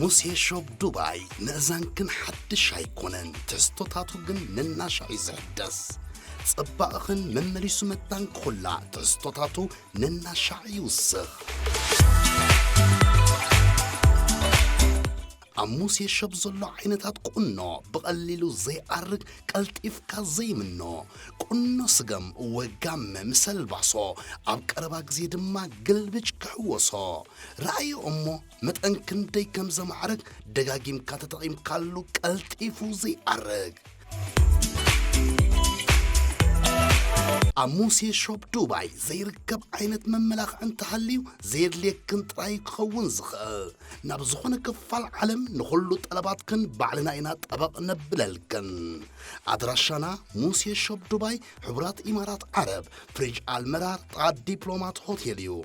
ሙሴ ሾፕ ዱባይ ምእዛንክን ሓድሽ ኣይኮነን፣ ትሕዝቶታቱ ግን ነናሻዕ እዩ ዝሕደስ። ጽባቕኽን መመሊሱ መታን ክኹላዕ ትሕዝቶታቱ ነናሻዕ ይውስኽ። ኣብ ሙሴ ሾፕ ዘሎ ዓይነታት ቁኖ ብቐሊሉ ዘይኣርግ፣ ቀልጢፍካ ዘይምኖ ቁኖ ስገም ወጋመ ምስ ኣልባሶ፣ ኣብ ቀረባ ግዜ ድማ ግልብጭ ክሕወሶ። ረኣዮ እሞ መጠን ክንደይ ከም ዘማዕርግ ደጋጊምካ ተጠቒምካሉ ቀልጢፉ ዘይኣርግ። ኣብ ሙሴ ሾፕ ዱባይ ዘይርከብ ዓይነት መመላኽዒ እንተሃልዩ ዘየድልየክን ጥራይ ክኸውን ዝኽእል። ናብ ዝኾነ ክፋል ዓለም ንኹሉ ጠለባትክን ባዕልና ኢና ጠበቕ ነብለልክን። ኣድራሻና ሙሴ ሾፕ ዱባይ፣ ሕቡራት ኢማራት ዓረብ፣ ፍሪጅ ኣልመራር፣ ጥቓ ዲፕሎማት ሆቴል እዩ።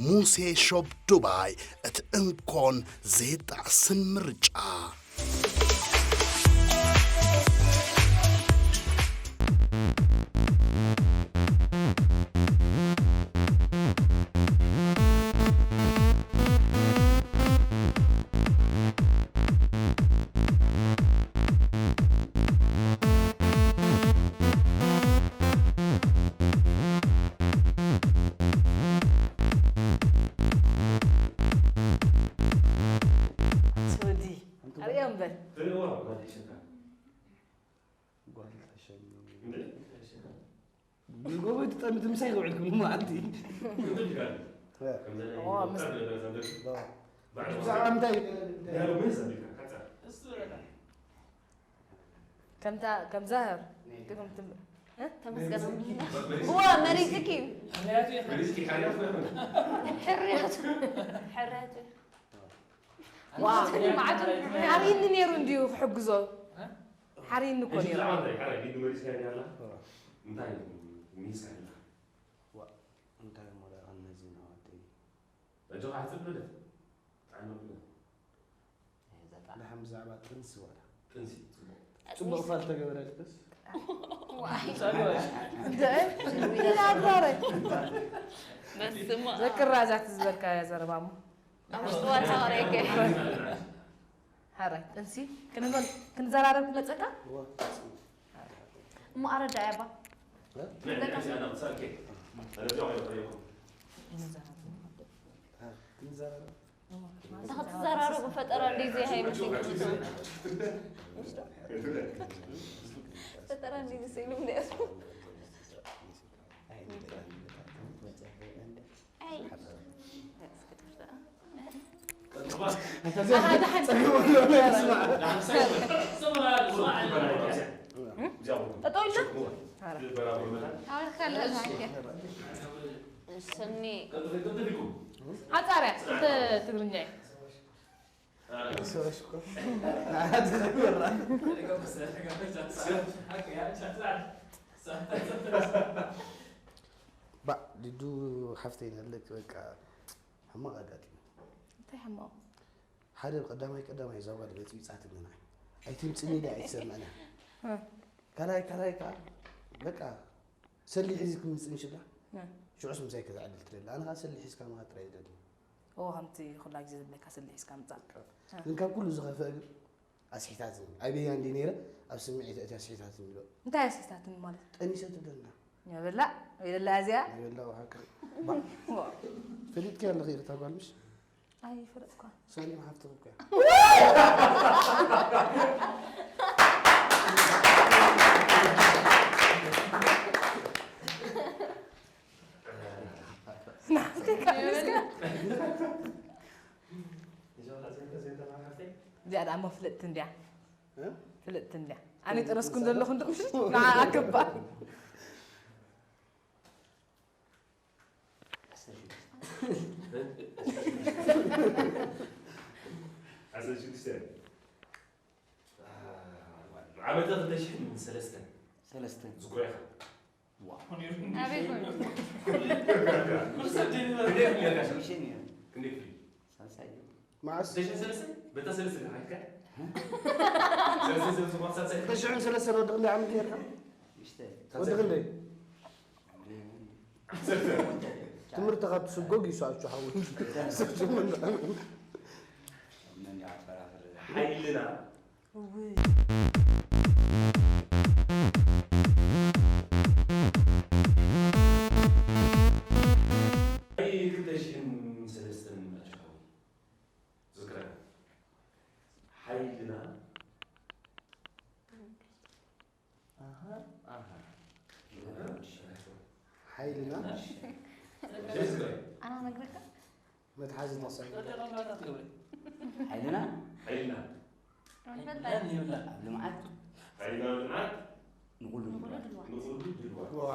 ሙሴ ሾፕ ዱባይ፣ እቲ እንኮን ዘይጣዕስን ምርጫ። ሶዲ፣ ኣርእዮም በል። ጓል ተሸሚሙ። ንጎቦ ትጠምት ምሳይ ክውዕል ኩሉ መዓልቲ። ዋ፣ ምስ-፣ ብዛዕባ እንታይ? ከምታ፣ ከም ዛህር፣ ከም ትም-፣ እ? ተመስገን። እዋ፣ መሪጽኪ። ሕርያቱ። ሕርያቱ። ዋ፣ ሓሪኒ ነይሩ እንድዩ ክሕግዞ። ሓሪኒ እኮ ነይሩ። እንታይ ሚስ ኣለካ? ዋ፣ እንታይ እሞ ደኣ ነዚ ናዋተይ። ኣጆኻ፣ ሓፂር በለት። ጥዕና ይኹን። እዛ ጣ-፣ ደሓን ብዛዕባ ጥንሲ ዋላ? ጥንሲ፣ ፅቡቕ። ፅቡቕ እኳ እንተገበረልክስ? ዋይ። ጸልዩ። እንደ-፣ ኢላ ኣዛረ። በስመ ኣብ። ዘክራ እዛ ትዝበልካ እያ ዘረባ እሞ። ኣብ ውሽጢ ዋላ ወሬ ከ። ሓራይ፣ ጥንሲ ክንበል፣ ክንዘራረብ ክመጸካ? እዋ፣ እሞ ኣረዳእያ እባ። እ? ክንዘራረብ። እ፣ ክንዘራረብ። ንኽትዘራረቡ ፈጠራ እንድዩ ዘይሃይምሽ። ፈጠራ እንድዩ ዝስኢሉ እንዲያሱ። ኣይ። ጠጠው ኢልና? ሓበርካ ኣለና። ስኒ። ሓጻርያ፣ እንተ ትግርኛ እዩ። ባዕ፣ ሊዱ ሓፍተይ ነለክ፣ በቃ፣ ሕማቕ ኣጋጢሙ። እንታይ ሕማቕ? ሓደ ቀዳማይ ቀዳማይ እዛ ጓል በጽቢጻትኒ ንዓይ። ኣይትምጽኒ ኢላ ኣይትሰምዕና። እ። ካልኣይ ካልኣይ ከኣ በቃ ሰሊ ሒዝኪ ምጽንሽ ኢላ። እ። ሽዑስ ምሳይ ክትዕልል ትደሊ። ኣነ ከኣ ሰሊ ሒዝካ ምኻድ ጥራይ ይደሊ። ኦ፣ ከምቲ ኩላ ግዜ ዝብለካ ሰሊ ሒዝካ ምጻእ። በቃ። እ። ግን ካብ ኩሉ ዝኸፍአ ግን ኣስሒታትኒ። ኣበያ እንዲ ነይረ ኣብ ስምዒት እቲ ኣስሒታትኒ ኢሎ። እንታይ ኣስሒታትኒ ማለት? ጠኒሰ ትብለና። የብላ፣ የብላ እዚኣ። የብላ፣ ወሓካ። ባ-፣ ዋ። ፈሊጥኪ ኣለኺ፣ እታ ጓል ምሽ? ኣይፈለጥኳ። ሳሌም ሓፍትኺ እኮ እያ። ናፍቀካ ምስካ። እዚኣ ደኣ እሞ ፍልጥቲ እንድያ። እ? ፍልጥቲ እንድያ። ኣነ ጠረስኩ ዘለኹ እንዶ ምሽ? ንዓ ኣገባ። ዓሰርተ ሽዱሽተ። ዓመተ ክልተ ሽሕን ሰለስተን። ሰለስተን። ዝክሮ ኢኻ። ዋው። ኣበይ ኮይኑ? ክንደይ ክፍሊ ነርካ? ክንደይ ክፍሊ? ሳልሳይ እዩ። መዓስ? ክልተ ሽሕን ሰለስተን? በታ ሰለስተ ኢኻ ሓቲትካ? ሰለስተ፣ ሰለስተ፣ ሳልሳይ። ክልተ ሽሕን ሰለስተን ወዲ ክንደይ ዓመት ነርካ? ሽዱሽተ። ወዲ ክንደይ? ዓሰርተ። ትምህርትኻ ትስጎግ ይስኣቹ ሓወይ። መን ይዓፈራፍር? ሓይልና ውይ ናይ ክልተ ሽሕን ሰለስተን ኣሽሓዊ ዝክረ ሓይልና ኣሃ፣ ኣሃ። ሓይልና ዝክረ ኣና ነግረካ መትሓዚ ተሳይ ሓይልና ሓይልና ንፈልጣ ኣብ ልምዓት ሓይልና ልምዓት ንኹሉ ንኹሉ ድልዋት ድልዋት ንኹሉ ድልዋት ዋ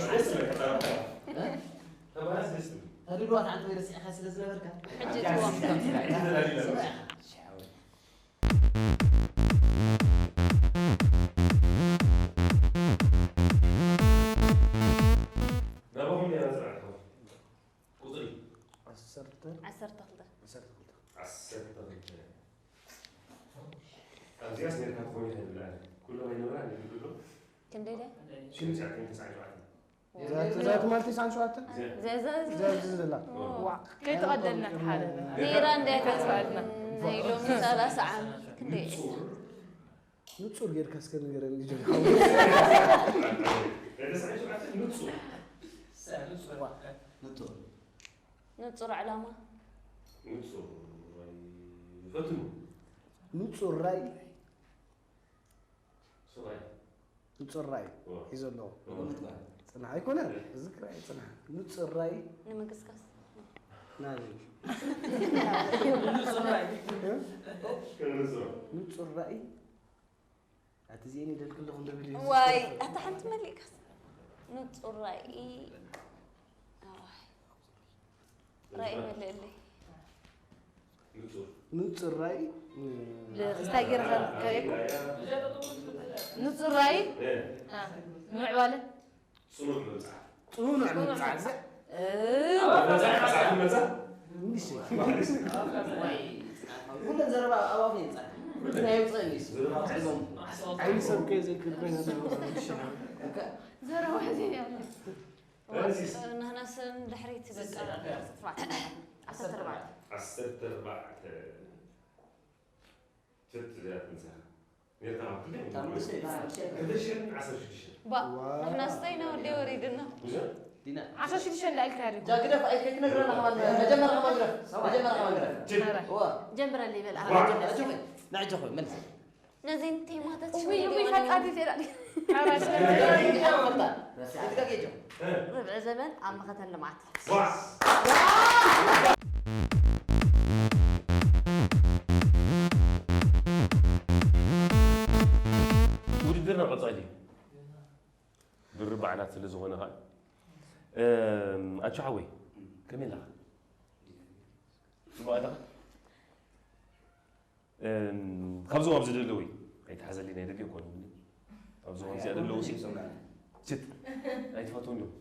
ደስ ይብል። ተባሃስ ደስ ይብል። ድልዋት ዓንተ ወይ ረሲዕካ ስለ ዝነበርካ ሕጂ ኣብዚኣ ድልዋት። ስለ ትብላ። ሕጂ ተላሊላ። ስምዒኻ። ሽሓወይ። ናባኹም ዲና ዝረኣኹ? ቁፅሪ ዓሰርተ ዓሰርተ ክልተ ዓሰርተ ክልተ ዓሰርተ ክልተ። ኣብዚኣስ ነርካ ትኾኒ ከይብላ። ኩሎም ኣይነበራን ይብሉ። ክንደይ ደ ሽዱሽተ ተስዓን ሸውዓተን። እዛ ትማል ተስዓን ሸውዓተን ዘዘዝ እዛ ኣብዚ ዘላ ዋ ከይተቐደልና ተሓደ ነይራ እንዳይ ተስፋልና ናይ ሎሚ ሰላሳ ዓመት ክንደይ ንጹር ንጹር ጌርካ እስከ ንገረኒ ጆን ናይ ተስዓን ሸውዓተን ንጹር። ንጹር። ንጹር ዕላማ ንጹር ፈትኑ። ንጹር ራይ ሱራይ ንጹር ራይ ዋ። ሒዞ ኣለዎ ዋ። ምግምት በል። ጽናሕ ኣይኮነን እዚ ክራይ ጽናሕ ንጹር ራይ ንምንቅስቃስ ናዚ ከም ንጹር ንጹር ራይ ኣቲ ዜኒ ደልክልኹም ደብል እዩ ዋይ ኣታ ሓንቲ መሊእካስ ንጹር ራኢ ኣዋይ ራኢ መልእለይ ንጹር ንጹር ራይ እንታይ ገይረ ከርእየኩም ንጹር ራእይ እ፣ ምዕባለ ጽኑዕ ምብጻሕ። ጽኑዕ ምብጻሕ ዘ ምብጻሕ፣ ምብጻሕ። እንዲሽ ኩለን ዘረባ ኣባኹ ይንጻ እንታይ ይውፅእ እንዲስ ዘረባ ጽልቦም ዓይኒ ሰብ ከይ ዘይክል ኮይነ ዘረባ ዜና ፈረንሲስ። ንህናስ ንድሕሪት በቃ ዓሰርተ ኣርባዕተ ዓሰርተ ኣርባዕተ። ትት እዚኣ ትንሳእ። ኔርካ ኣብ ክንደይ? ታምልሰ ይበሃል። ክልተ ሽሕን ዓሰርተ ሽዱሽተን። ባ ንሕና ስታይ ኢና ወዲ ወሪድና ብዙ? ዲና ዓሰርተ ሽዱሽተ እንዳኢልካ ሪኩ ጃግደፍ ኣይከይትነግረና ከማን መጀመርያ ከማን ግረፍ መጀመርያ ከማን ግረፍ ጅል። እዋ ጀምረለይ በል ንዕጆ ንዕጆ መልስ ነዚን ቴማታት ውይ ውይ ፈጣሪ ዜራ ፈታ ይትጋጌጆ እ፣ ርብዒ ዘበን ኣብ መኸተን ልምዓት ዋ። ውድድርና ቀጻሊ እዩ። ድርብ በዓላት ስለ ዝኾነ ኸዓ፣ እም፣ ኣቹ ሓወይ፣ ከመይ ኣለኻ? ጽቡቕ ኣለኻ? እም፣ ካብዞም ኣብዚ ዘለዉ እዩ። ኣይትሓዘለይ፣ ናይ ደገ ይኮኑ። ኣብዞም ኣብዚ ዘለዉ ሲ-፣ ችት፣ ኣይትፈትዎም እዮም።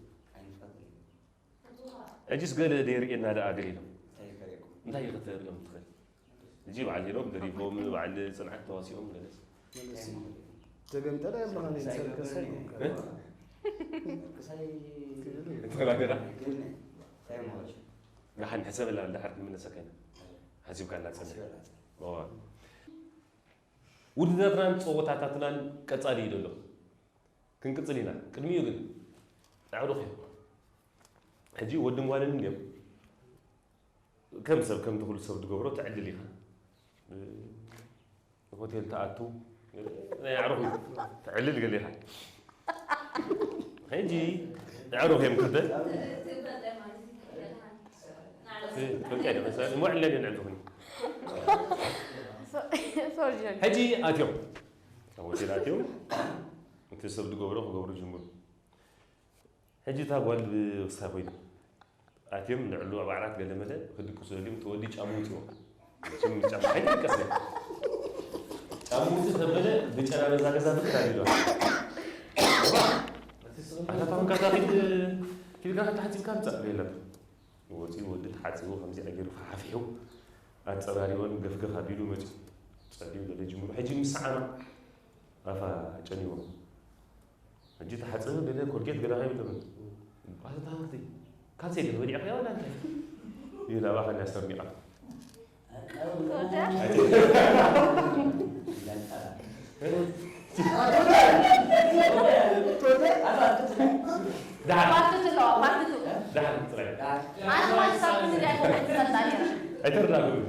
ሕጂስ ገለ ደይርእየና ደኣ ገለ ኢሎም። እንታይ እዩ ከተርእዮም ትኽእል? ሕጂ በዓል ሄኖክ ደሪፎም፣ በዓል ጽንዓት ተዋሲኦም ገለስ። ዘገምጠለ የብልኻን እዩ፣ ሰርከሰ እ? ክሳይ ተናገራ። ግብነ እንታይ ማለት ደሓን ሕሰበላ፣ ደሓር ክንምለሰካ ኢና። ሓሲብካ እናጸንሕ። እዋ። ውድድራትናን ጸወታታትናን ቀጻሊ እዩ ዘሎ። ክንቅጽል ኢና። ቅድሚኡ ግን፣ ኣዕሩኽ እዮም። ሕጂ ወድን ጓልን እንድዮም። ከም ሰብ፣ ከምቲ ኩሉ ሰብ ዝገብሮ ትዕልል ኢኻ። ሆቴል ትኣቱ፣ ናይ ኣዕሩኽ እዩ። ትዕልል ገለ ኢኻ። ሕጂ ኣዕሩኽ እዮም ክልተ። ትፈልጥያ ዶ? መሰለኒ፣ ሞዕለን እየን ኣዕሩኽን። ሶሪ ጆን ሕጂ ኣትዮም። ኣብ ሆቴል ኣትዮም። እቲ ሰብ ዝገብሮ ክገብሩ ጅምሩ። ሕጂ እታ ጓል ብክስታይ ኮይና። ኣትዮም ንዕሉ ኣብ ዓራት ገለ መለ ክድቅሱ ደልዮም፣ እቲ ወዲ ጫማ ውፅዎ። መቸም ጫማ ኣይትድቀስ። ጫማ ውፅእ ተበለ፣ ብጨና ነዛ ገዛ ብትር ኣቢሉ። ኣታ ታሁን ካታ ኪድ፣ ኪድካ ከተሓፂብካ ምፃእ፣ የለን። ወፂኡ፣ ወዲ ተሓፂቡ፣ ከምዚ ገይሩ ፈሓፊሑ፣ ኣፀራሪዎን ገፍገፍ ኣቢሉ መፂኡ። ፀልዩ ገለ ጅምሩ። ሕጂ ምስ ሰዓማ፣ ኣፋ ጨኒዎ። ሕጂ ተሓጽበ ገለ ኮልጌት ገለ ከይምጥምን። ኣታ ታክቲ ካልሲ ገለ ወዲዕካ ወላ እንታይ? ይላ ባኻ እንዳስተርሚቓ። ዳሓን ፓርቲቱ ኣለዋ፣ ፓርቲቱ። ዳሓን ጽራይ። ኣነ ማለት ሳብ ክንዲ ኣይኮነን ዝፈልጣ ነይረ። ኣይተረዳእኩን።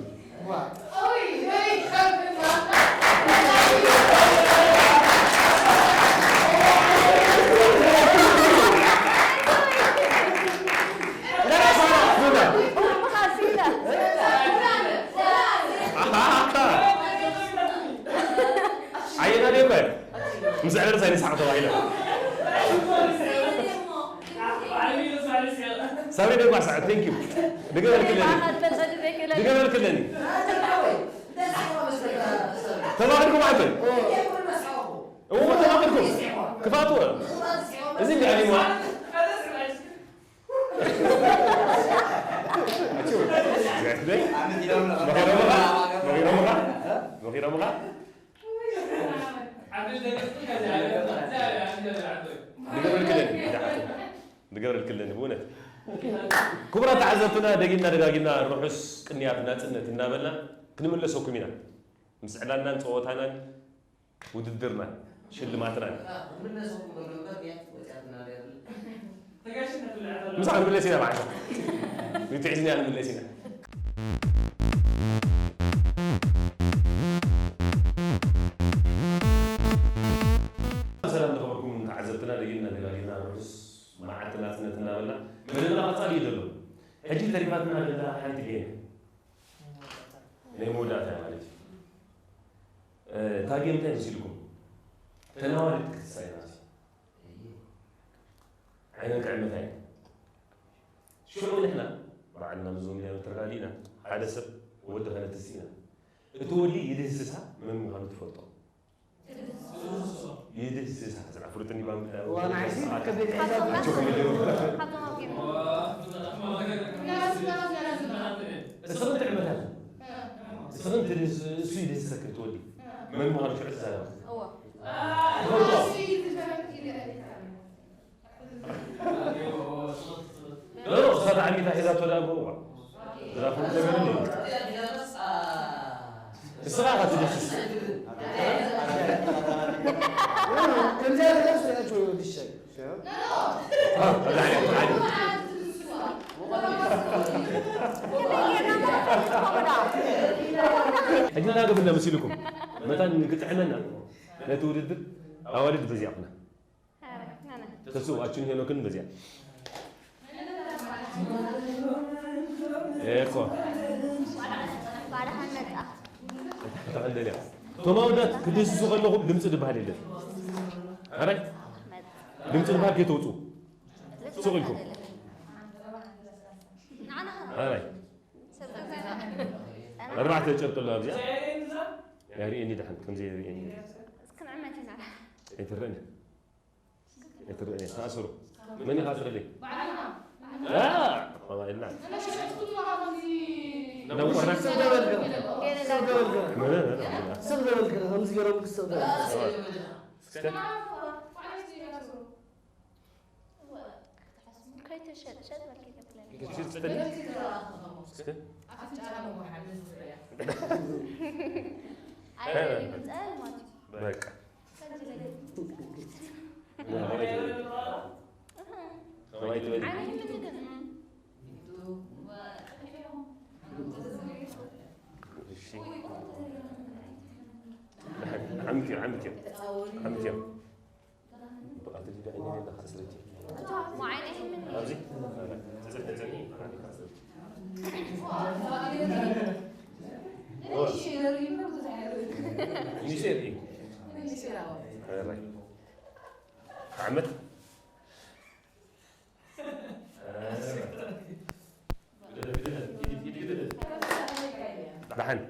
ኣየና ደይኮ ምስ ዕረር ሳይንስ ሓቅ ተባሂለ። ሳሚ ደጓ ሰዓ፣ thank you። ድገመልክለኒ። ድገመልክለኒ። ተባሂልኩም ዓበይ። እዎ ተባሂልኩም። ክፋትዎ። እዚ እንዲ ኣሊሞ። መኺሮምኻ? መኺሮምኻ? መኺሮምኻ? ድገበልክለኒ፣ ድገበልክለኒ፣ ብእውነት። ክቡራት ተዓዘብትና፣ ደጊምና ደጋጊምና ርሑስ ቅንያት ናጽነት እናበልና ክንምለሰኩም ኢና። ምስ ዕላልናን ጸወታናን ውድድርናን ሽልማትናን። ምሳዕ ክንምለስ ኢና ብሓንሳብ። ንትዕዝና ክንምለስ ኢና። ሰላም ዝኸበርኩም ተዓዘብትና፣ ደጊምና ደጋጊምና ርሑስ መዓልቲ ናጽነት እናበልና መደብና ቀጻሊ እዩ ዘሎ። ሕጂ ተሪፋትና ዘላ ሓንቲ ጌም ናይ መወዳእታ እያ ማለት እዩ። እ፣ እታ ጌም እንታይ መሲልኩም? ተናዋልድ ክትሳይ ናት። ዓይነን ክዕመታ እዩ። ሽዑ ንሕና ባዕልና ምስዞም ሚልዮን ተጋዲና ሓደ ሰብ ወዲ ከነትስ ኢና። እቲ ወዲ ይድህስሳ መን ምዃኑ ትፈልጦ። ይድህስሳ ዝዓ ፍሉጥ እንዲባም ዋና ዓይዚ ከበድ ሓቶም ኣቸው ከይደው። ሓቶም ኣብ ጌም። እስኽን ትዕመታት። እስኽን ትድህስ-፣ እሱ ይድህስሰክን ትወዲ። መን ምዃኑ ሽዑ ትዛረባ። እዎ። ትፈልጦ። ኖ፣ ኖ፣ እሳ ተዓሚታ ሒዛቶ ደኣ እምበእዋ። ዝራኹም ተገርም እዩ። እስኻ ኢኻ ትድስስ። ከምዚኣ ገለ ስርዐት ወይ ወዲ ሸግ። አ፣ ብላዕሊ፣ ብላዕሊ። ሕጂ እንታይ ገብርና መሲልኩም? መታን ንክጥዕመና ነቲ ውድድር ኣዋልድ በዚኣ ኩና። ተስኡ ኣችን ሄኖክን በዚኣ። ኤኮ። ባዕልኻ መጣ። ተቐንደልያ። እቶም ኣወዳት ክድህስሱ ከለኹም ድምፂ ድበሃል የለን። ኣራይ? ድምፂ ድበሃል ከይተውፅኡ። ሱቕ ኢልኩም። ኣራይ? ኣርባዕተ ጨርቂ ኣሎ ኣብዚኣ። ያርእየኒ ደሓን፣ ከምዚ የርእየኒ። እስክንዕመት ኢና። ኣይትረአን። ኣይትረአን እያ። ተኣስሩ። መን ይኣስረለይ? አ! ባባ ኢልና። እንዳቆራ። ገለ እንዳቆራ። ነ፣ ነ፣ ነ፣ ነ። ሰብ ዘበልክና ከምዚ ገይሮም ክሰብ ዘበልክና። እስከ። ከይተሸጥሸጥ በልኪ ከፍለኒ። እስከ። ኣፍንጫና መወሓድ ዝርያ። ኣይ፣ ምንጻል ማለት እዩ። በቃ። ዓምኪ ዓምኪ ዓምኪ። ዓመት። ደሓን።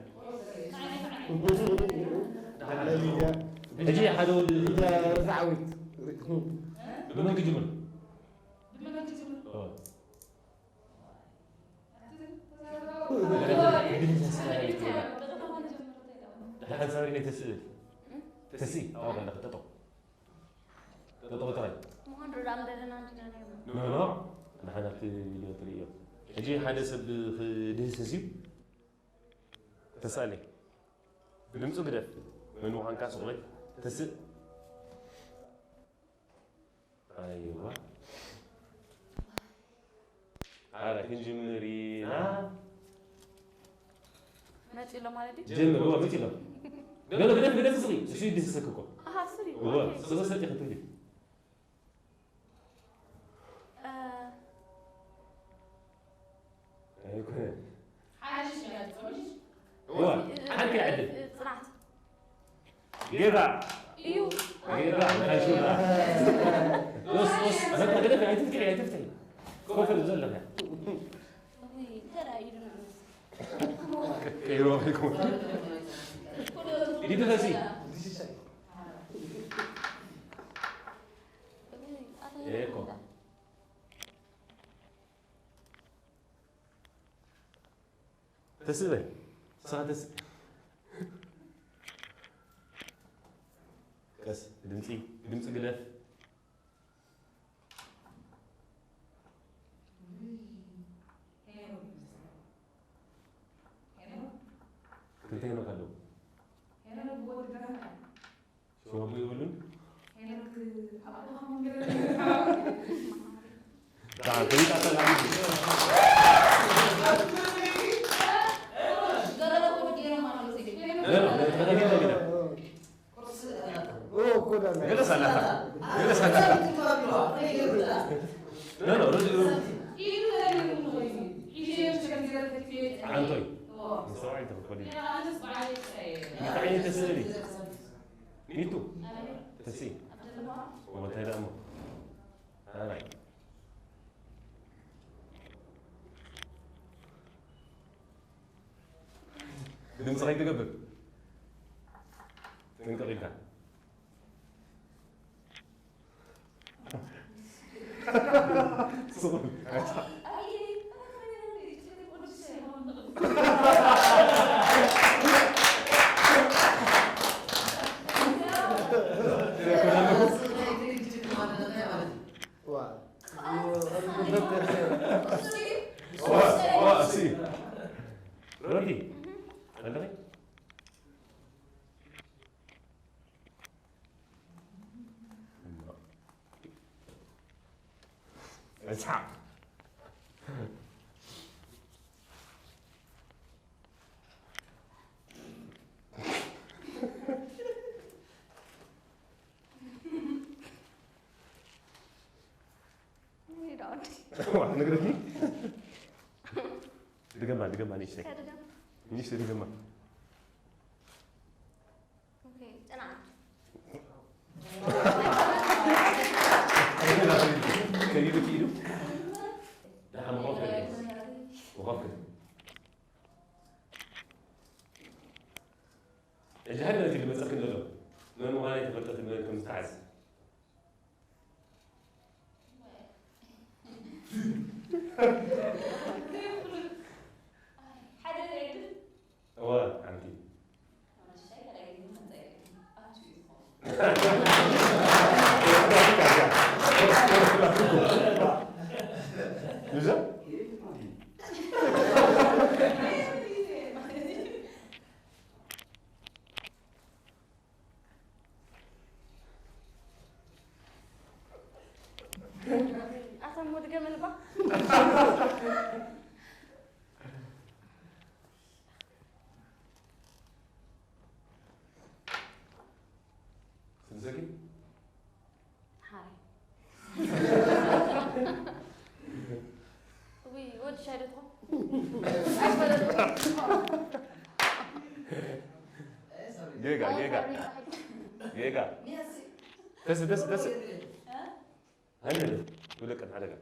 ሕጂ ሓደ ወዲ ርትዓዊት። ብመን ክጅምር? ደሓን ሳሪ ከይተስእል። ተስኢ፣ ኣብኣ ከለኺ ጠጠው። ጠጠው እንታይ? ምዃኑ ርዳእ ምደለና እንዲና ነይርና። ኖ፣ ኖ። ንሓና ኣብቲ ቪድዮ ትርእዮ። ሕጂ ሓደ ሰብ ክድህስስ እዩ። ተሳእለይ። ድምፁ ግደፍ። መን ምዃንካ ስቕ በል። ተስእ። ኣይዋ። ኣረ፣ ክንጅምር ኢና። መፂ ኣሎ ማለት ድዩ? ጀምር፣ እወ፣ መፂ ኣሎ። ገለ ግደፍ፣ ግደፍ፣ ስኺ። እሱ ይድህስሰክ እኮ። ኣሃ፣ ስሪ። እወ፣ ኦኬ። ስኺ ሰጥ ኢኺ ትብሊ። እ፣ ኣይኮነን። ሓድሽ እያ ትኾንሽ? እወ፣ ሓንቲ ዕድል። ጽናት። ጌራ። እዩ። ጌራ፣ እንታይ ሽራ? ኡስ፣ ኡስ፣ መታ ግደፍ፣ ኣይትፍትሒ፣ ኣይትፍትሒ። ኮፍ ኢሉ ዘለኻ። ውይ፣ ተራእዩ ነው። ቀይሮ ይኮን። ኢዱ ተሲ። ውይ፣ ኣታ ኤኮ። ተስእ በል። ንስኻ ተስእ። ቀስ፣ ድምፂ፣ ድምፂ ግደፍ። ክልተ ሄኖክ ኣለዉ። ሽም ኣቦ የብሉን? ደሓን፣ ፈሊጣ ሰላም። ኖ፣ ኖ፣ ኖ፣ ኖ፣ ኖ። ገለ ሳላታ። ገለ ሳላታ። ኖ፣ ኖ፣ ኖ፣ ኖ። ዓንቶይ። ንሰብኣይ እንተኽፈል እዩ። እንታይ ዓይነት ስእሊ? ሚቱ። ተሲ። ወንታይ ደኣ እሞ? ኣራይ። ድምፂ ከይትገብር ጥንቅቕ ኢልካ። ስቕ በል። ዋ። ዋ፣ ዋ፣ ሲ። ሮዲ፣ ኣለኺ? እስሓቕ። ወይ ዳድ። ዋ፣ ነግረኪ? ድገማ፣ ድገማ፣ ንእሽተይ። ከድገም። ንእሽተይ ድገማ። ኦኬ፣ ጽናት። ከይዱ፣ ከይዱ። ደሓን፣ መኾፍ ገለ። መኾፍ ገለ። ሕጂ ሓደ ነገር ልመጸክን ዘሎ። መን ምዃነይ ተፈልጠት መን ከም ዝተዓዝ። ሓደ ዘይብል። እዋ፣ ሓንቲ። ሓሙሽታይ ካልኣይ ግዜ መጸ። ኣቱ ይኾን። ይዛ? ኣታ እሞ ድገመልባ። ስንሰኪ? ሓራይ። ውይ፣ ወዲ ሻይ ዶ ትኾን? ጌጋ፣ ጌጋ። ጌጋ። ደስ፣ ደስ፣ ደስ። ሃኒ፣ ውለቀን ሓደጋ።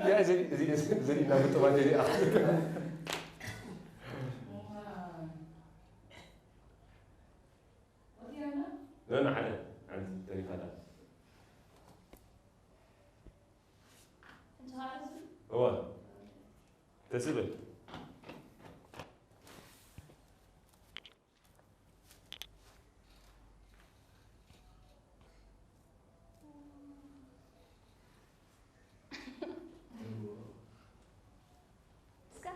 ያ፣ እዚ፣ እዚ፣ እዚ፣ እዚ፣ ሎና ሓደ ሓንቲ ተሪፋ ኣላ። እዋ፣ ተስብል። እስከ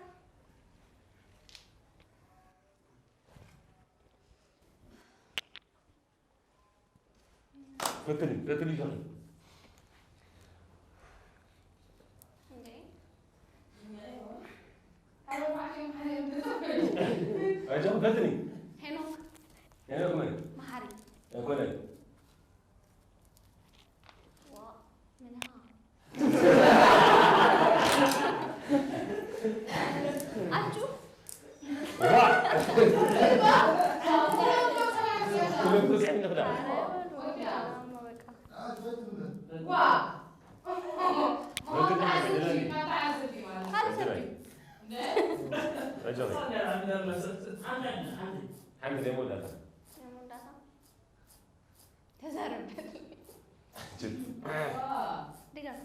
ፈትኒ፣ ፈትኒ ይሻል። እንዴ? ኣይዞህ፣ ፈትኒ። ሄኖክ። ሄኖክ መን? መሓሪ። ኣይኮነን። ዋ፣ ምን ኣቹ። ዋ! ሓንቲ ዘይመወዳእታ። ተዛረብ። ድገም።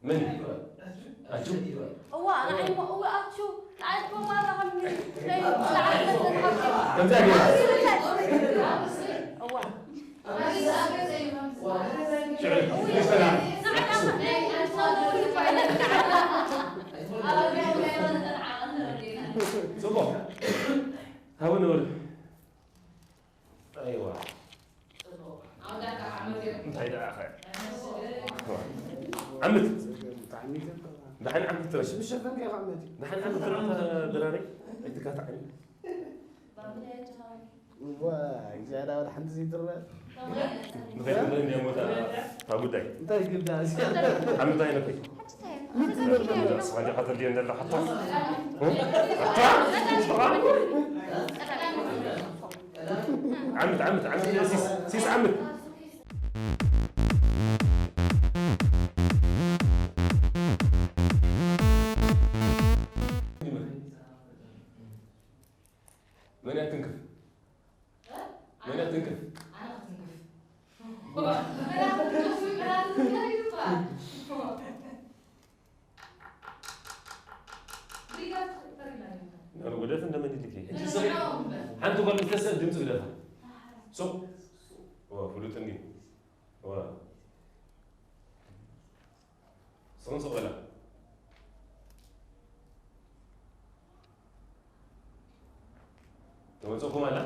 ምን? ኣቹ? እዋ፣ ንዓይ እሞ፣ እዋ፣ ኣቹ፣ ንዓይ እኮ ማራ ከም ናይ፣ ናይ፣ ከምዚኣ ገይሩ። እዋ። ሽዑ፣ ይስተና። ጽቡቕ። ሃቡ ንበሉ። ኣይዋ። እንታይ ደኣ ኸ? ዓመት። ደሓን ዓመት ትረሽ። ደሓን ዓመት ትረሽ ድራረይ። ኣይትካታዕኒ። እዋ፣ እግዚኣብሔር ኣብ ሓንቲ ዘይትረአ። ንኸይትብለኒ እሞ እታ፣ እታ ጉዳይ። እንታይ ግዳ እዚ? ዓመት ኣይነፈይ። ንስኻ ዲኻ ተድልየኒ ዘለኻ? ኣታ? እ? ኣታ? ዓመት፣ ዓመት፣ ዓመት፣ ሲስ፣ ሲስ ዓመት። መን እያ ትንክፍ? መን እያ ትንክፍ? ግደፍ እንደመን ይልክ። ሓንቲ ጓል ተሰብ ድምፂ ግደፋ። ሶ፣ ዋ፣ ፍሉጥ እንዲ። ዋ። ስኹም ስቕ በላ። ተመፅእኩም ኣላ?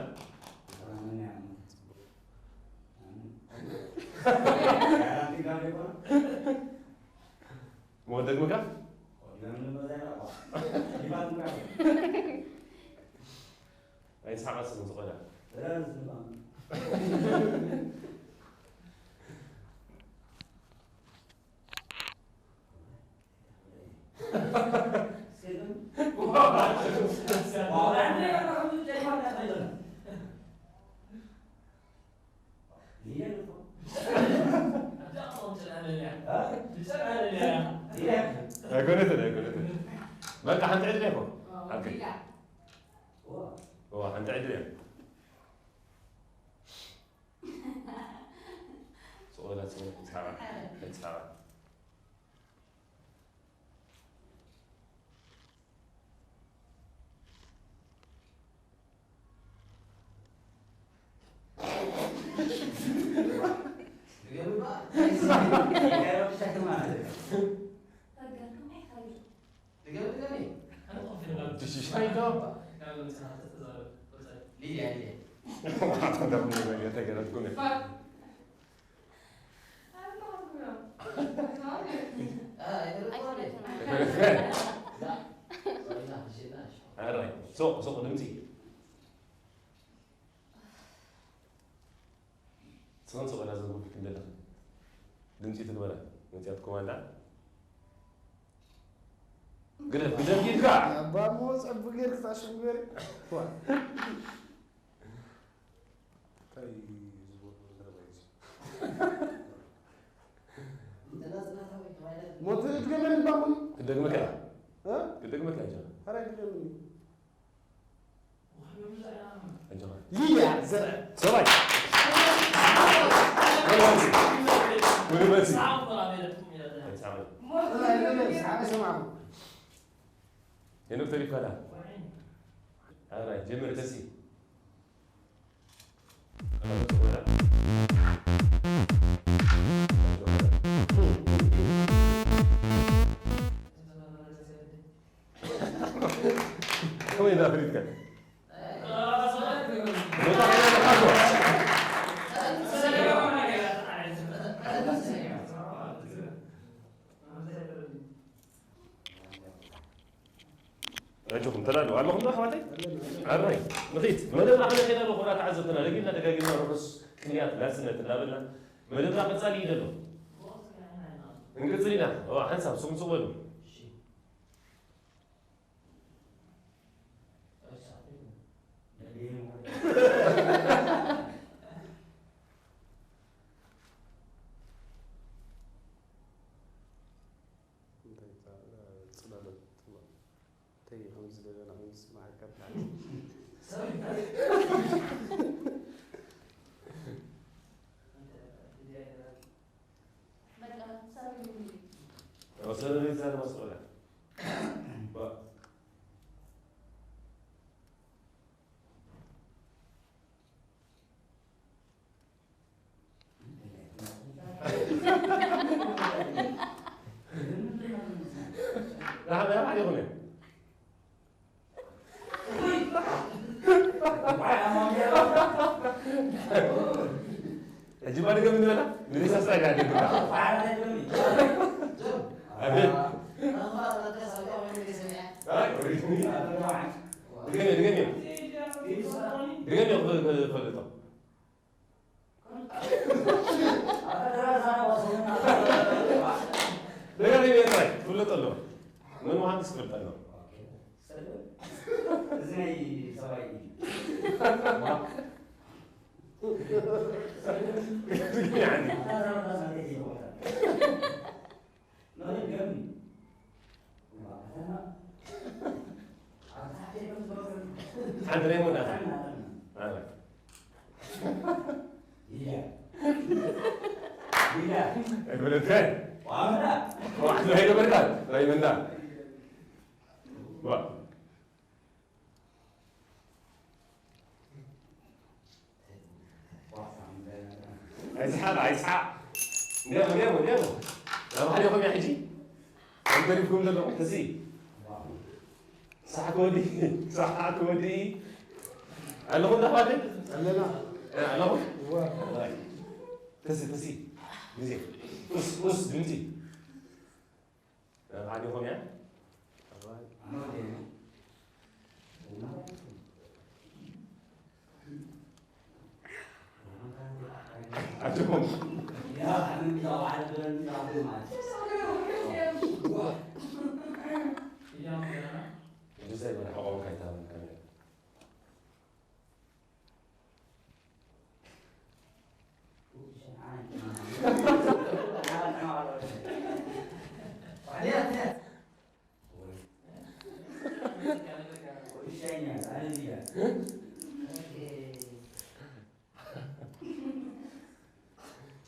ሞ ደግምካ? ኣይስሓቕ፣ ስኹም ስቕ በላ። ኣይኮነትን፣ ኣይኮነትን። በቃ ሓንቲ ዕድል እኮ። ኣልከ። እዋ፣ ሓንቲ ዕድል እያ። ስቕ በላ፣ ስቕ በላ፣ ኣይትስሓቓ፣ ኣይትስሓቓ። ሱቕ ሱቕ ድምፂ። ስቕን ስቕ ኢላ ዘንብብ ክንደለኻ። ድምፂ ትግበራ። መፅያት ኮማንዳ። ግደፍ፣ ግደፍ ኢልካ። ኣባ እሞ ጸቡ ጌርክ ታሽም ጌር። ዋ። እንታይ ዝበሉ ዘረባ እዩ? ሞት እድገመኒ ባኹም? ክደግመካ እያ። እ? ክደግመካ እያ። ኧረ ግደምኒ። ኣጆኻ። ሊያ ዘርአ። ሰብኣይ። ወደ መሲ። ወደ መሲ። ሰዓት ሰማዕኩ። ሄኖክ ተሪፍካ ዳ? ኣራይ፣ ጀምር ተሲ። ከመይ ኢላ ኣፍሪትካ? ኣጆኹም ተዳለዉ ኣለኹም ዶ ኣሕዋተይ? ኣራይ ንኺድ መደብና ክነኺድ ኣለኹ። ተዓዘብትና ደጊምና ደጋጊምና ርሑስ ቅንያት ናጽነት እናበልና መደብና ቀጻሊ እዩ ዘሎ። እንቅጽል ኢና። እዋ ሓንሳብ ስኹም ስቕ በሉ። እንታይ ይባሃል? ጽላሎት ጥበብ። እንታይ ከምዚ ዘለና ከምዚ ስማዓካ ብጣዕሚ። በቃ፣ ሰሪ ይሁን። ያው ሰሪ ይዛል ማስቆላ። ባ- ሕጂ ማ ድገም ንበላ? ንሪሳ ስታይ ጋር ድግምታ። ኣቤት። ኣይ፣ ወሪድኒ። ድገም፣ ድገም። ድገም፣ ክ-፣ ክ-፣ ክፈልጦ። ደጋጊመ ጥራይ ክፍለጥ ኣለዎ። መን ምዃኑ ክፍለጥ ኣለዎ። እዚ ናይ ሰብኣይ እዩ። ያኒ። ሓንቲ ናይ መወዳእታ። ኣረ። ኣይበለትካን? ዋሕዶ ኣይነበርካን? ናይ ምንዳ? ዋ። ኣይስሓቕ፣ ኣይስሓቕ። እንዲያው፣ እንዲያው፣ እንዲያው። ናብ ሓደ ይኹም እያ ሕጂ። ኣብ ገሪፍኩም ዘለኹም፣ ተሲ። ሳሕ ክወዲ፣ ሳሕ ክወዲ። ኣለኹም ዶ ኣሕዋተይ? ኣለና። እ፣ ኣለኹም? እዋ። ተሲ፣ ተሲ። ግዜ። ኡስ፣ ኡስ፣ ድምፂ። ዓዲኹም እያ? ዓዲኹም። እዛ ይበለ ሓቆም ካይታ ካሜራ።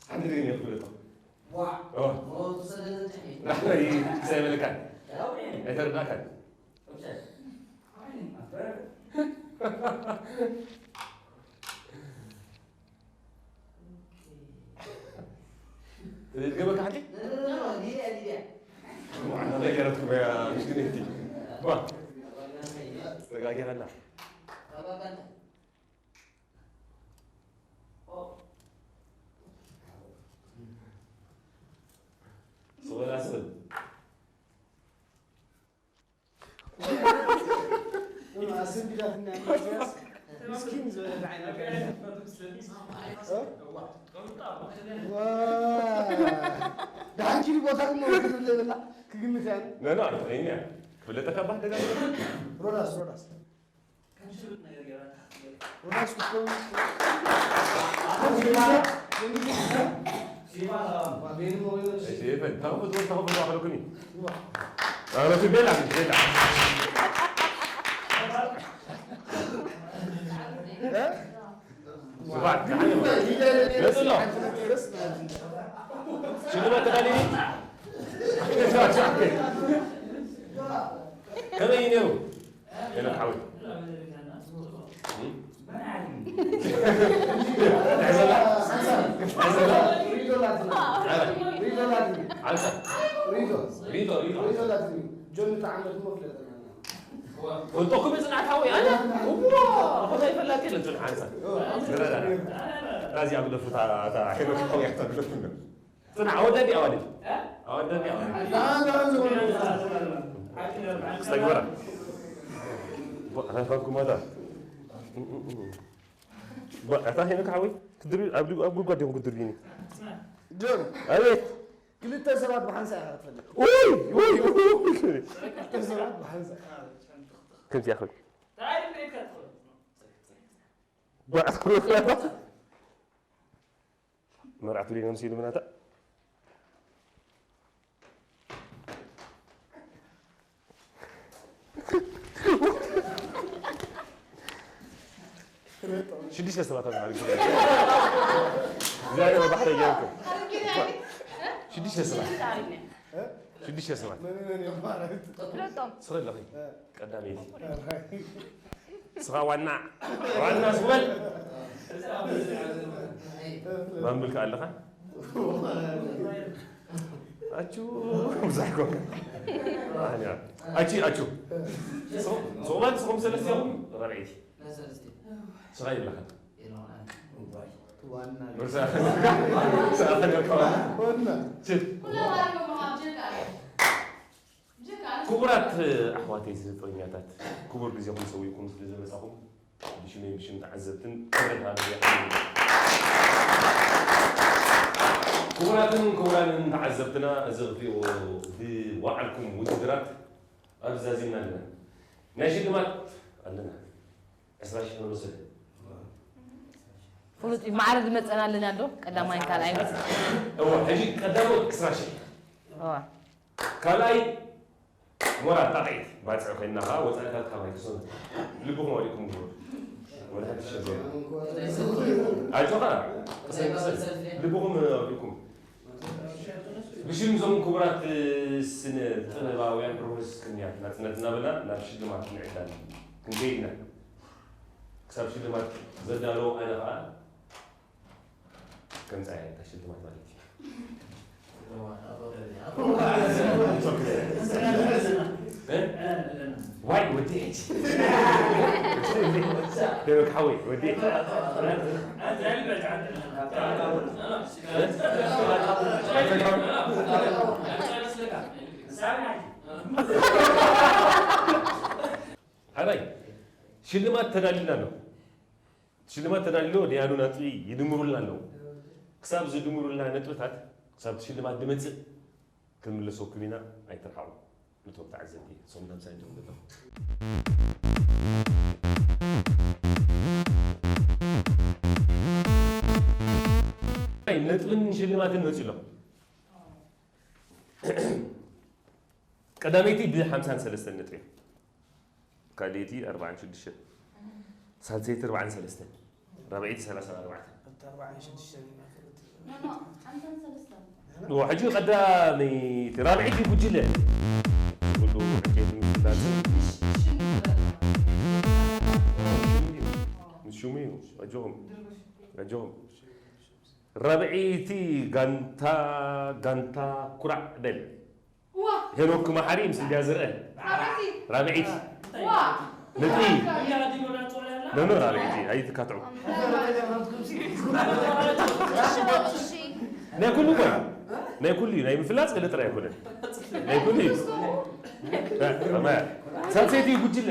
ሓንቲ ግን እየ ክብለቶ። ዋ። ኦ። ኦ፣ ትሰደድ እንድሕሪ። ናሕና ይሰበልካን። ያው እኔ። ኣይተረዳእካን። እብሰል። ኣበር። ትገበካ ሓንቲ? ኖ፣ ኖ፣ ኖ፣ ኖ፣ ሊድያ፣ ሊድያ። ዋ፣ ነገረትኩም ያ ምስኪን እህቲ። ዋ። ተጋጊራ ኣላ። ተጋጋንተ። ስቕ በል ኣስብል። ስቢላትና ኢሳያስ ምስኪን ዝበለ ዓይነት እ? ዋ። ደሓን ኪዲ ቦታ ክመ ክብል ዘይብላ ክግምት እያ። ኖ፣ ኖ፣ ኣነ ትግርኛ ክፍለጠካ ባህ ደጋግመ። ሮዳስ፣ ሮዳስ። ሮዳስ ክትከውን። እሺ፣ ይፈን፣ ታኹ ፍትወት፣ ታኹ ፍትወት ኣኽለኩኒ። ኣነ ትቤላ፣ ትቤላ። ስብሓት፣ ደሓን እዩ። መጽእ ኣሎ። ሽልማት ተዳሊኒ? ከመይ እዩ ነይሩ? ሄኖክ ሓወይ። እም? ትሕዘላ? ትሕዘላ? ኣረ። ሪዶ። ሪዶ፣ ሪዶ። ሪዶ። ጆን ተዓመት እሞ ፍለጥ። ወንጦ ክብል ጽንዓት ሓወይ፣ ኣነ? እዋ፣ ኣቦታይ ፈላጥ የለን፣ ጽንዓት ሓንሳብ። ንረዳ። እዛ እዚኣ ግደፉ፣ እታ፣ እታ ሄኖክ ሓወይ፣ እታ ግደፉ። ጽንዓት፣ ኣወዳዲ ኣዋልድ። ኣወዳዲ ኣዋልድ። ክስተግበራ። ቧ፣ ኣታ ፋንኩም ኣታ። ቧ፣ ኣታ ሄኖክ ሓወይ፣ ክትድርቢ፣ ኣብ፣ ኣብ ጉድጓድ ዲኹም ክትድርብዩኒ? ጆን። ኣቤት። ክልተ ሰባት ብሓንሳእ ኢኻ ክትፈልጥ። ኡይ፣ ኡይ፣ ኡይ፣ ኡይ። ክልተ ሰባት ብሓንሳእ። ከምዚኣ ኹን። እንታይ ድሌትካ ትኾን? ባ-፣ መርዓቱ ዲና ምስ ኢሉ ምናታ? ሽዱሽተ ሰባት ኣብ ማዕርግ። እግዚኣብሔር ባሕሪ እያልኩ። ሽዱሽተ ሰባት። ሽዱሽተ ሰባት። መን መን እዮም ማለት? ፍለጦም። ስረ ኣለኺ። ቀዳመይቲ። ስኻ ዋና፣ ዋና ስበል። ማንብል ከ ኣለኻ? ኣቹ፣ ብዙሕ ኮንካ። ኣንያ። ኣቺ፣ ኣቹ። ሶ-፣ ሶማል ስኹም ሰለስቲኹም ራብዐይቲ። ናይ ሰለስቲኹም። ስኻ ይብለኻ። የለውን ኣነ። ዋና። ርሳ-፣ ርሳ-፣ ዋና። ሽት። ኩሎም ኣርዮም ኣብ ጀጋ። ጀጋ። ክቡራት ኣሕዋተይ ስፖርተኛታት፣ ክቡር ግዜኹም ሰዊእኩም ስለ ዝመጻኹም፣ ብሽመይ ብሽም ተዓዘብትን ክብረት ሃበይ ይሓልል። ክቡራትን ክቡራንን ተዓዘብትና፣ እዚ ክትሪእዎ ዝወዓልኩም ውድድራት ኣብዚ ዛዚምና ኣለና። ናይ ሽልማት ኣለና። ዕስራ ሺሕ ንወስድ። ፍሉጥ እዩ፣ ማዕረ ዝመጸና ኣለና ዶ? ቀዳማይን ካልኣይን። እወ፣ ሕጂ ቀዳሞት ዕስራ ሺሕ። እወ። ካልኣይ ሞራል ጣቕዒት ባጽዕ ኮይንና ኸዓ ወጻኢታት ካባይ ክሰኑ። ልብኹም ኣውዲእኩም ግበሩ። ወላ ሓንቲ ሸገር። ኣጆኻ። ቅሰን፣ ቅሰን። ልብኹም ኣውዲእኩም። ብሽም እዞም ክቡራት ስነ ጥበባውያን ርሑስ ቅንያት ናጽነት እናበልና ናብ ሽልማት ንዕዳል ክንከይድ ኢና። ክሳብ ሽልማት ዘዳለዉ ኣነ ኸኣ ከምጻ እየ እታ ሽልማት ማለት እዩ። እ? ዋይ ወዲ ሕጂ። ሄኖክ ሓወይ ወዲ። ሓራይ ሽልማት ተዳሊና ኣሎ። ሽልማት ተዳሊሎ ደያኑ ነጥቢ ይድምሩልና ኣለዉ። ክሳብ ዝድምሩልና ነጥብታት፣ ክሳብ እቲ ሽልማት ድመጽእ ክንምለሰኩም ኢና፣ ኣይትርሓቑ። ነቶም ተዓዘብቲ፣ ሶም ዳምሳይ እንተኹም ዘለኹም። ነጥብን ሽልማትን መጺኡ ኣሎ። ቀዳመይቲ ብሓምሳን ሰለስተን ነጥቢ። ካልኣይቲ ኣርባዓን ሽዱሽተን። ሳልሰይቲ ኣርባዓን ሰለስተን። ራብዐይቲ ሰላሳን ኣርባዕተን። እታ ኣርባዓን ሽዱሽተን ኢና ክልተ። ኖ፣ ኖ፣ ሓምሳን ሰለስተን። ኖ፣ ሕጂ ቀዳመይቲ፣ ራብዐይቲ ጉጅለ። ኩሉ ዕንጨይቲ ምፍላጥ። ምስ ሽሙ እዩ። ኣጆኹም። ኣጆኹም። ራብዐይቲ ጋንታ፣ ጋንታ ኩራዕ በል። ዋ! ሄኖክ መሓሪ ምስ ልድያ ዝርአ። ራብዐይቲ። ራብዐይቲ። ዋ! ነጥቢ። ኖ፣ ኖ፣ ራብዐይቲ። ኣይትካትዑ። ናይ ኩሉ እኮ እዩ። ናይ ኩሉ እዩ። ናይ ምፍላጥ ገለ ጥራይ ኣይኮነን። ናይ ኩሉ እዩ። ራ-፣ ራማያ። ሳልሰይቲ ጉጅለ።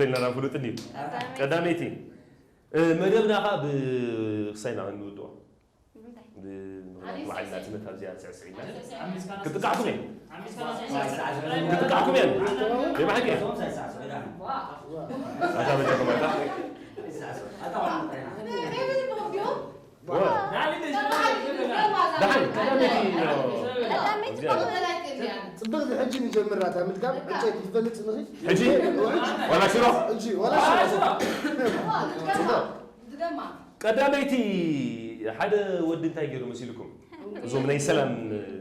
ክልተ ኢልና ኢና ንፍሉጥ እንድዩ። ቀዳመይቲ፣ እ፣ መደብና ኸኣ ብክሳይና ክንውድኦ። ብምንታይ? ብምኽንያት በዓል ናጽነት ኣብዚኣ ስዕስዒና። ክጥቃዕኩም እየ። ክጥቃዕኩም እየ። የማሕቂ እየ። ኣታ በጃኹም ኣታ። ወ-፣ ደሓን፣ ቀዳመይቲ፣ ኦ፣ ቀዳመይቲ እዚኣ። ጽብቕቲ፣ ሕጂ ንጀምራ እታ ምድጋም። ዕጨይቲ ትፈልጥ ንኺድ። ሕጂ? ዋላ ሽሮ? ሕጂ፣ ዋላ ሽሮ። ጽቡቕ። ቀዳመይቲ ሓደ ወዲ እንታይ ገይሩ መሲልኩም? እዞም ናይ ሰላም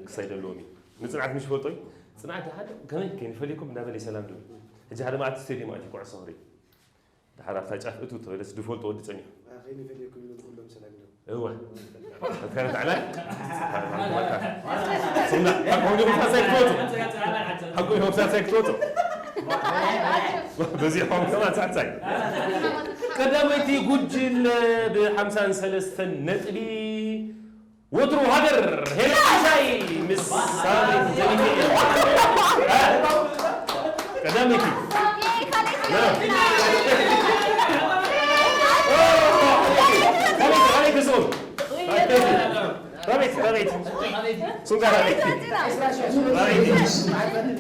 ክሳይ ዘለዎም እዩ። ንጽንዓት ምሽ ፈልጦ እዩ። ጽንዓት ሓደ ከመይ ከይንፈልየኩም እንዳበለ ሰላም ድብል። ሕጂ ሓደ መዓልቲ ስቴድዮም ኣትዩ ኩዕሶ ክርኢ። ድሓር ኣብታ ጫፍ እቱ ተበለስ ድፈልጦ ወዲ ጸኒሑ። ከይንፈልየኩም ኢሎም ኩሎም ሰላም ኢሎም። እወ። ኣትካለ ተዓላ? ስምና፣ ሓቆም ዲኹም ሳልሳይ ክትወጹ? ሓቆም ዲኹም ሳልሳይ ክትወጹ? በዚሖም ከማን ሳልሳይ። ቀዳመይቲ ጉጅለ ብሓምሳን ሰለስተን ነጥቢ ወትሩ ሃገር ሄኖክ ሲሳይ ምስ ሳሚ ዘሚካኤል። ቀዳመይቲ። ራቤት፣ ራቤት። ሱንጋ ራቤት። ራቤት።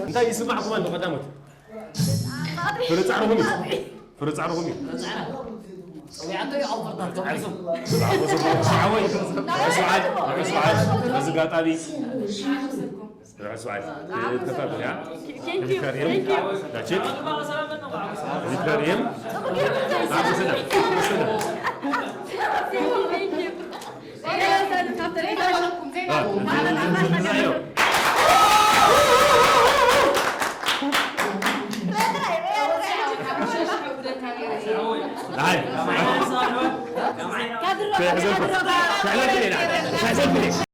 እንታይ ይስማዕኩም ኣሎ ቀዳሞት? ፍረ ጻዕርኹም እዩ። ፍረ ጻዕርኹም እዩ። ጸዊዓቶ እዩ ኣውፈርታ ተባሂሶም። ብዓወት፣ ብዓወት። ርሑስ በዓል፣ ርሑስ በዓል። በዚ ኣጋጣሚ ርሑስ በዓል። ተፋቅር፣ ያ? Thank you. Thank you. That's it. Thank you.